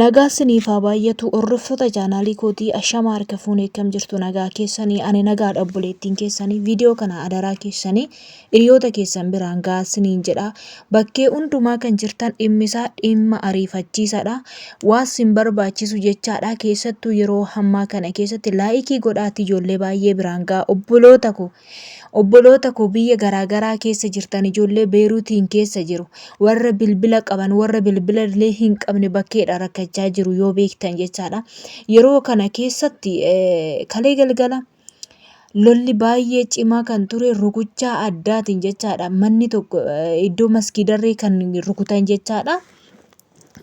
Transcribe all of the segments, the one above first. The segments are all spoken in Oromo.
Nagaa siniif haa baay'atu hordoftoota chaanaalii kootii, ashama harka fuune, akkam jirtu? Nagaa keessanii? Ani nagaadha. Obboleettiin keessanii viidiyoo kana adaraa keessanii hiriyoota keessan biraan gahaa siniin jedha. Bakkee hundumaa kan jirtan, dhimmisaa dhimma ariifachiisaadha, waan sin barbaachisu jechaadha. Keessattuu yeroo ammaa kana keessatti like godhaati ijoollee baay'ee biraan gahaa. Obboloota koo, obboloota koo biyya garaagaraa keessa jirtan, ijoollee Beeruutiin keessa jiru, warra bilbila qaban, warra bilbila illee hin qabne, bakkeedha rakkachaa jiru yoo beektan jechaadha. Yeroo kana keessatti kalee galgala lolli baay'ee cimaa kan ture rukuchaa addaatiin jechaadha. Manni tokko iddoo maskiidarree kan rukutan jechaadha.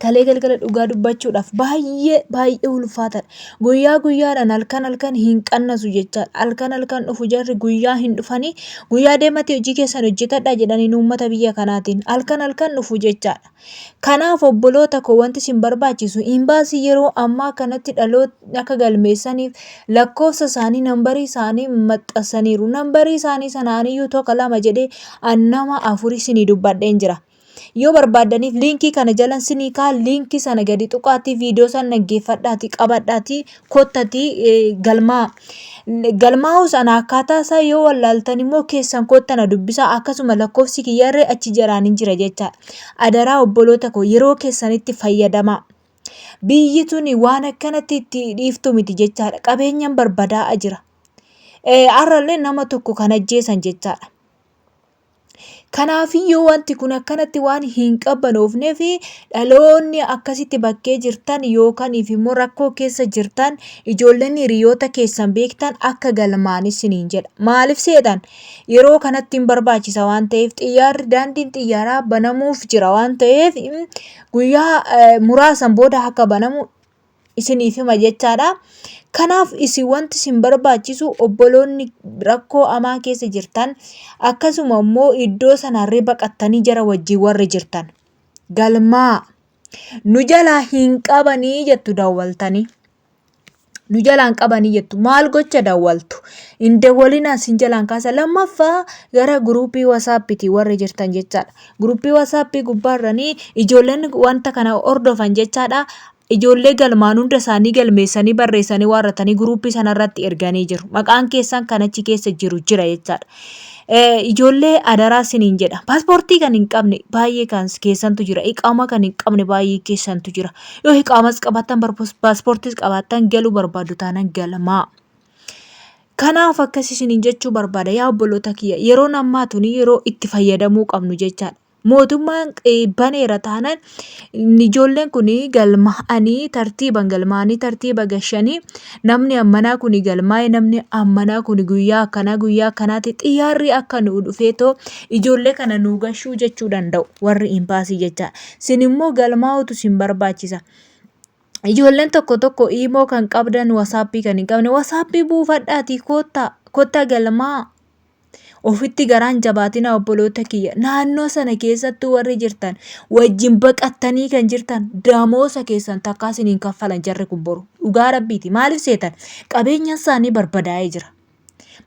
Kalee galgala dhugaa dubbachuudhaaf baay'ee baay'ee ulfaataadha. Guyyaa guyyaadhaan, halkan halkan hin qannasu jechaadha. Halkan halkan dhufu jarri, guyyaa hin dhufanii. Guyyaa deematti hojii keessan hojjetadhaa jedhanii uummata biyya kanaatiin halkan halkan dhufu jechaadha. Kanaaf obboloota koo, wanti isin barbaachisu imbaasii yeroo ammaa kanatti dhaloonni akka galmeessaniif lakkoofsa isaanii, nambarii isaanii maxxansaniiru. Nambarii isaanii sanaaniyyuu tokko lama jedhee an nama afurii isinii dubbadheen jira. Yoo barbaaddaniif liinkii kana jalan sinii kaa, liinkii sana gadi tuqaatii viidiyoo san dhaggeeffadhaati qabadhaati kottatii galmaa. Galmaa'uu sana akkaataa isaa yoo wallaaltan immoo keessan kottana dubbisaa, akkasuma lakkoofsi kiyyarree achi jalaan hin jira jechaadha. Adaraa obboloota koo, yeroo keessanitti fayyadamaa. Biyyi tuni waan akkanatti itti dhiiftu miti jechaadha. Qabeenyaan barbadaa'aa jira. Har'allee nama tokko kan ajjeesan jechaadha. Kanaafiyyuu wanti kun akkanatti waan hin qabbanoofneef, dhaloonni akkasitti bakkee jirtan yookaan immoo rakkoo keessa jirtan, ijoolleen hiriyoota keessan beektan akka galmaan isiniin jedha. Maaliif seetan? Yeroo kanatti hin barbaachisa waan ta'eef, xiyyaarri, daandiin xiyyaaraa banamuuf jira waan ta'eef, guyyaa muraasan booda akka banamu isiniif hima jechaadha. Kanaaf isin wanti isin barbaachisu, obboloonni rakkoo hamaa keessa jirtan, akkasuma immoo iddoo sanarree baqattanii jara wajjin warri jirtan, galmaa nu jalaa hin qabanii jettu, dawwaltanii. Nu jalaan qabanii jettu, maal gocha dawwaltu? Hin dawwalinaa, sin jalaan kaasa. Lammaffaa gara guruupii WhatsAppiiti warri jirtan jechaadha. Guruupii WhatsAppii gubbaarranii ijoolleen wanta kana hordofan jechaadha. Ijoollee galmaan hunda isaanii galmeessanii, barreessanii, waarratanii guruupii sanarratti erganii jiru. Maqaan keessan kan achi keessa jiru jira jechaadha. Ijoollee adaraa siniin jedha. Paaspoortii kan hin qabne baay'ee kan keessantu jira. Iqaamaa kan hin qabne baay'ee keessantu jira. Yoo iqaamas qabaattan, paaspoortiis qabaattan, galuu barbaadu taanaan galmaa. Kanaaf akkas isiniin jechuu barbaada, yaa obboloota kiyya, yeroon ammaa tuni yeroo itti fayyadamuu qabnu jechaadha. Mootummaan baneera taanaan ijoolleen kun galmaa'anii, tartiiban galmaa'anii, tartiiba gashanii, namni ammanaa kun galmaa'e, namni ammanaa kun guyyaa akkanaa guyyaa akkanaatti xiyyaarri akka nu dhufeetoo ijoollee kana nu gashuu jechuu danda'u warri imbaasii jechaadha. Sin immoo galmaa'utu sin barbaachisa. Ijoolleen tokko tokko imo kan qabdan, WhatsAppii kan hin qabne, WhatsAppii buufadhaatii koottaa, koottaa galmaa. Ofitti garaan jabaatina, obboloota kiyya. Naannoo sana keessattuu warri jirtan, wajjin baqattanii kan jirtan, damoosa keessan takkaa isiniin kaffalan jarri kun boru. Dhugaa rabbiiti. Maaliif seetan? Qabeenyaan isaanii barbadaa'ee jira.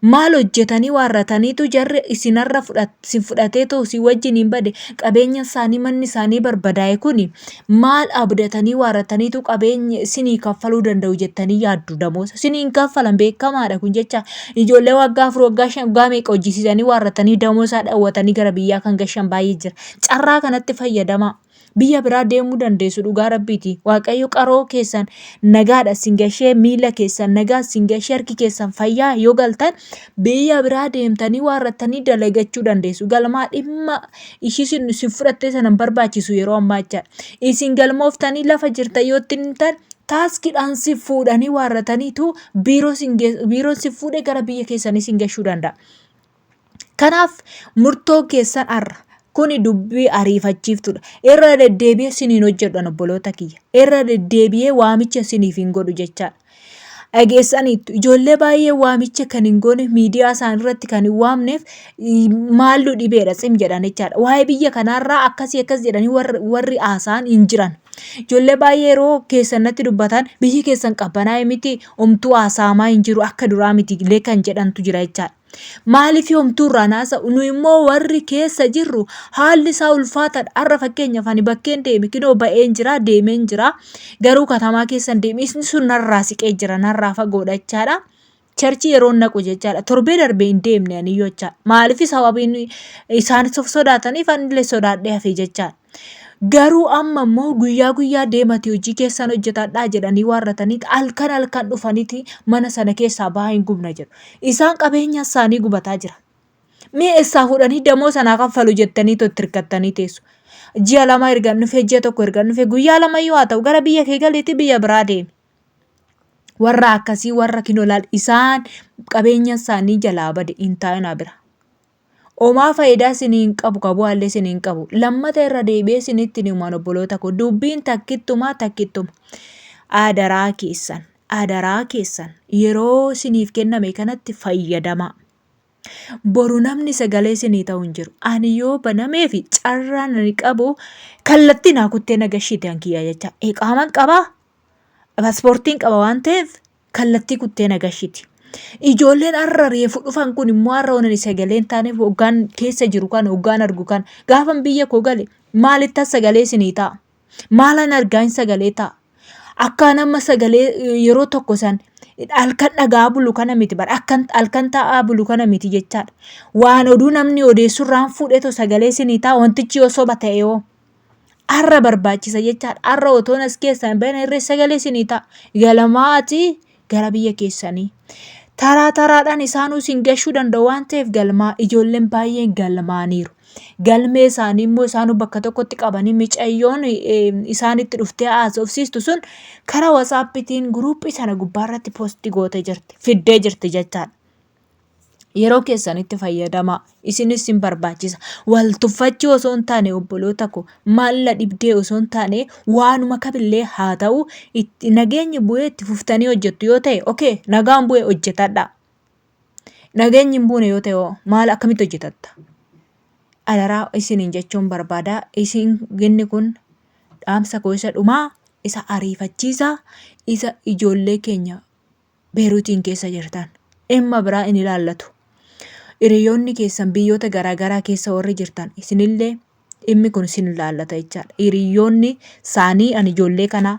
Maal hojjetanii waarrataniitu jarri isinarra isin fudhatee too isin wajjin hin bade? Qabeenya isaanii, manni isaanii barbadaa'e kuni, maal abdatanii waarrataniitu qabeenya isinii kaffaluu danda'u jettanii yaaddu? Damoosa isinii hin kaffalan, beekamaadha kun jecha. Ijoollee waggaa 4, waggaa 5, waggaa meeqa hojjisiisanii waarratanii damoosaa dhawwatanii gara biyyaa kan gashan baay'ee jira. Carraa kanatti fayyadamaa. Biyya biraa deemuu dandeessu, dhugaa rabbiiti. Waaqayyo qaroo keessan nagaadha sin gashee, miila keessan nagaa sin gashee, harki keessan fayyaa yoo galtan, biyya biraa deemtanii waarrattanii dalagachuu dandeessu. Galmaa, dhimma ishii sin fudhattee sana hin barbaachisu yeroo ammaa jechaadha. Isin galmooftanii lafa jirtan yoo ittiin himtan, taaskiidhaan si fuudhanii waarrataniitu biiroon si fuudhee gara biyya keessanii sin gashuu danda'a. Kanaaf murtoo keessan har'a. Kuni dubbii ariifachiiftuudha. Irra deddeebi'ee siniin hojjedhan, obboloota kiyya. Irra deddeebi'ee waamicha siniif hin godhu jechaadha. Dhageessaniittu, ijoollee baay'ee waamicha kan hin goone, miidiyaa isaan irratti kan hin waamneef maallu dhibeedha tsim jedhan jechaadha. Waa'ee biyya kanaarraa akkasii akkas jedhanii warri haasa'an hin jiran. Ijoollee baay'ee yeroo keessan natti dubbatan, biyyi keessan qabbanaa'e miti, homtuu haasa'amaa hin jiru, akka duraa miti illee kan jedhantu jira jechaadha. Maaliif homtuu irraa naasa'u? Nu immoo warri keessa jirru haalli isaa ulfaataadha. Har'a fakkeenyaaf ani bakkeen deeme kinoo ba'een jira deemeen jira. Garuu katamaa keessan deeme inni sun narraa siqee jira narraa fagoodha jechaadha. Charchii yeroon naqu jechaadha. Torbee darbe hin deemne aniyyuu jechaadha. Maaliif sababiin isaan of sodaataniif anillee sodaadhee hafe jechaadha. Garuu amma immoo guyyaa guyyaa deemati hojii keessan hojjetadhaa jedhanii waarrataniit halkan halkan dhufaniiti mana sana keessaa bahaa hin gubna jedhu. Isaan qabeenya isaanii gubataa jira. Mee eessaa fuudhanii damoo sanaa kaffalu jettanii itti hirkattanii teessu. Ji'a 2 erga dhufee ji'a 1 erga dhufee guyyaa 2 iyyuu haa ta'u gara biyya kee galiitii biyya biraa deemi. Warra akkasii warra kinolaal isaan qabeenya isaanii jalaa bade hin taa'inaa bira. Omaa fayidaa isinii hin qabu ka bu'aallee isinii hin qabu. Lammata irra deebi'ee isinitti hin himu an obboloota koo. Dubbiin takkittuma takkittuma. Adaraa keessan adaraa keessan yeroo isiniif kenname kanatti fayyadamaa. Boru namni sagalee isinii ta'u hin jiru. Ani yoo banameefi carraan ani qabu kallattii naa kuttee na gashiite an kiyya jecha. Iqaaman qabaa paaspoortiin qaba waan ta'eef kallattii kuttee na gashiti. Ijoolleen har'a reefu dhufan kun immoo har'a onan sagalee hin taaneef hoggaan keessa jiru kan hoggaan argu kan gaafan biyya koo gale maalittan sagalee isinii ta'a? Maalan argaa hin sagalee ta'a? Akkaan amma sagalee yeroo tokko san halkan dhagaa bulu kana miti bara akkan halkan taa'aa bulu kana miti jechaadha. Waan oduu namni odeessurraan fuudheetoo sagalee isinii ta'a wantichi yoo soba ta'e hoo? Har'a barbaachisa jechaadha. Har'a otoon as keessaa hin bahin irree sagalee isinii ta'a. Galmaa'aatii gara biyya keessanii. Taraa taraadhaan isaanuu isin gashuu danda'u waan ta'eef galmaa ijoolleen baay'een galmaaniiru. Galmee isaanii immoo isaanuu bakka tokkotti qabanii micayyoon isaanitti dhuftee haasofsiistu sun karaa wasaappitiin guruuppii sana gubbaarratti poostii gootee jirti. Fiddee jirti jechaadha. Yeroo keessanitti fayyadamaa. Isinis sin barbaachisa. Wal tuffachuu osoo hin taane obboloota koo maal na dhibdee osoo hin taane waanuma kamillee haa ta'u itti nageenyi bu'ee itti fuftanii hojjettu yoo ta'e okee nagaan bu'e hojjetadhaa. Nageenyi hin buune yoo ta'e hoo maal akkamitti hojjetatta? Adaraa isiniin jechuun barbaada. Isin inni kun dhaamsa koo isa dhumaa isa ariifachiisaa isa ijoollee keenya Beeruutiin keessa jirtan dhimma biraa hin ilaallatu. Hiriyoonni keessan biyyoota garaa garaa keessa warri jirtan isinillee dhimmi kun isin ilaallata jechaadha. Hiriyoonni isaanii ani ijoollee kana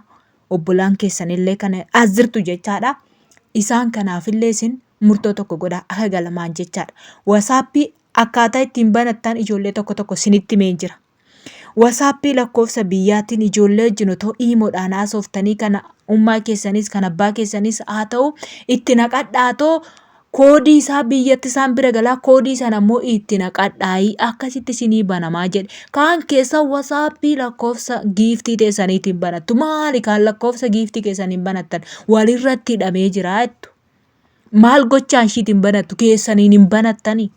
obbolaan keessanillee kana as jirtu jechaadha. Isaan kanaafillee isin murtoo tokko godhaa akka galmaan jechaadha. Wasaappii akkaataa ittiin banattan ijoollee tokko tokko isinitti himeen jira. Wasaappii lakkoofsa biyyaatiin ijoollee wajjin otoo iimoodhaan haasoftanii kana ummaa keessanis kan abbaa keessanis haa ta'u itti naqadhaatoo koodii isaa biyyatti isaan bira galaa koodii sana immoo itti naqadhaayii akkasitti isinii banamaa jedhe. Kaan keessa wasaappii lakkoofsa giiftii teessaniitiin banattu. Maali kaan lakkoofsa giiftii keessaniin banattan walirratti hidhamee jira jettu. Maal gochaan ishiitiin banattu keessaniin hin banattanii.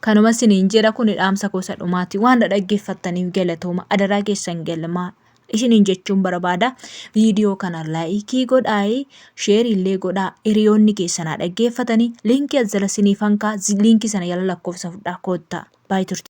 Kanuma isiniin jedha kuni dhaamsa koo isa dhumaati. Waan na dhaggeeffattaniif galatooma. Adaraa keessan galmaa isiniin jechuun barbaada. Viidiyoo kana laayikii godhaayi, sheerii illee godhaa, hiriyoonni keessan haa dhaggeeffatanii. Liinkii as jala isiniifan kaa'a. Liinkii sana jala lakkoofsa fudhaa koottaa. Baay'ee turte.